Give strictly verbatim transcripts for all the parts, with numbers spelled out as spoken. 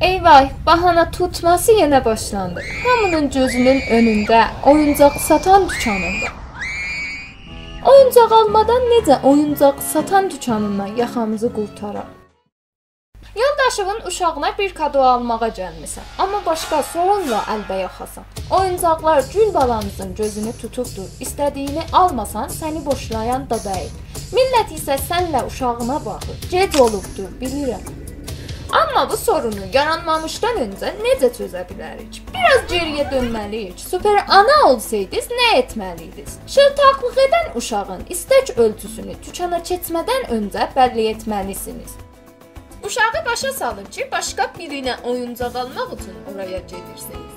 ای وای، باهانا توتماسی یئنه باشلاندی. هامی‌نین گؤزونون اؤنونده، اویونجاق ساتان دوکانیندا. اویونجاق آلمادان نئجه اویونجاق ساتان دوکانیندان یاخامیزی قورتاراق؟ یولداشیوین اوشاغینا بیر کادو آلماغا گلمیسن، آمما باشقا سورونلا ال‌به‌یاخاسان. اویونجاقلار گول بالانیزین گؤزونو توتوبدور، ایسته‌دیگینی آلماسان، سنی بوشلایان دا دئییل. میللت ایسه سنله اوشاغینا باخیر. گئج اولوبدور، بیلیرم. آمما بو سورونو یارانمامیشدان اؤنجه نئجه چؤزه بیلریک؟ بیر آز گئری‌یه دؤنمه‌لی‌ییک. سوپر آنا اولسایدینیز، نه ائتمه‌لی‌یدینیز؟ شیلتاقلیق ائدن اوشاغین ایستک اؤلچوسونو دوکانا کئچمه‌دن اؤنجه بللی ائتمه‌لی‌سینیز. اوشاغی باشا سالین کی، باشقا بیرینه اویونجاق آلماق اوچون اورایا گئدیرسینیز.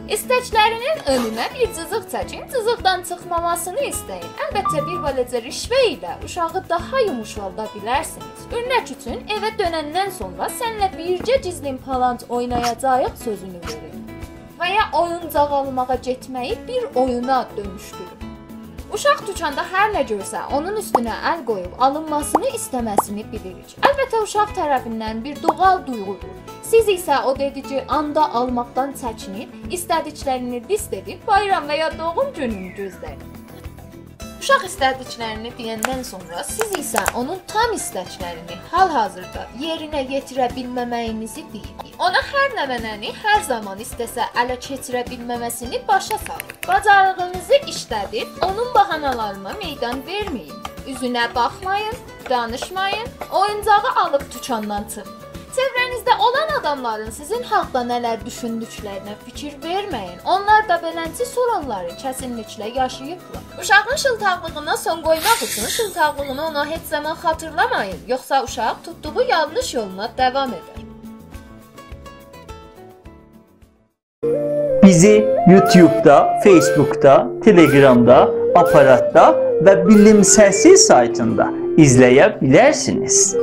ایستکلرینین اؤنونه بیر جیزیق چکین، جیزیقدان چیخماماسینی ایسته‌یین. البته، بیر بالاجا رشوه ایله اوشاغی داها یوموشالدا بیلرسینیز. اؤرنک اوچون، ائوه دؤنندن سونرا سنله بیرگه گیزلین پالانچ اوینایاجاغیق سؤزونو وئرین. و یا اویونجاق آلماغا گئتمه‌یی بیر اویونا دؤنوشدورون. اوشاق دوکاندا هر نه گؤرسه، اونون اوستونه ال قویوب آلینماسینی ایسته‌مه‌سینی بیلیریک. البته، اوشاق طرفیندن بیر دوغال دویغودور. سیز ایسه او دئدیگی آندا آلماقدان چکینیب، ایسته‌دیکلرینی لیست ائدیب، بایرام و یا دوغوم گونونو گؤزله‌یین. اوشاق ایسته‌دیکلرینی دئیندن سونرا سیز ایسه اونون تام ایستکلرینی حال-حاضیردا یئرینه یئتیره بیلمه‌مه‌یینیزی دئیین. اونا هر نمنه‌نی هر زامان ایسته‌سه اله کئچیره بیلمه‌مه‌سینی باشا سالین. باجاریغینیزی ایشله‌دیب اونون باهانالارینا میدان وئرمه‌یین. اوزونه باخمایین، دانیشمایین، اویونجاغی آلیب دوکاندان چیخین. چئوره‌نیزده اولان آداملارین سیزین حاقدا نه‌لر دوشوندوکلرینه فیکیر وئرمه‌یین. اونلار دا بئلنجه سورونلاری کسینلیکله یاشاییبلار. اوشاغین شیلتاقلیغینا سون قویماق اوچون شیلتاقلیغینی اونا هئچ زامان خاطیرلامایین، یوخسا اوشاق توتدوغو یانلیش یولونا داوام ائدر. بیزی یوتیوبدا، فیس‌بوکدا، تلگرامدا، آپاراتدا و بیلیم سسی سایتیندا ایزله‌یه بیلرسینیز.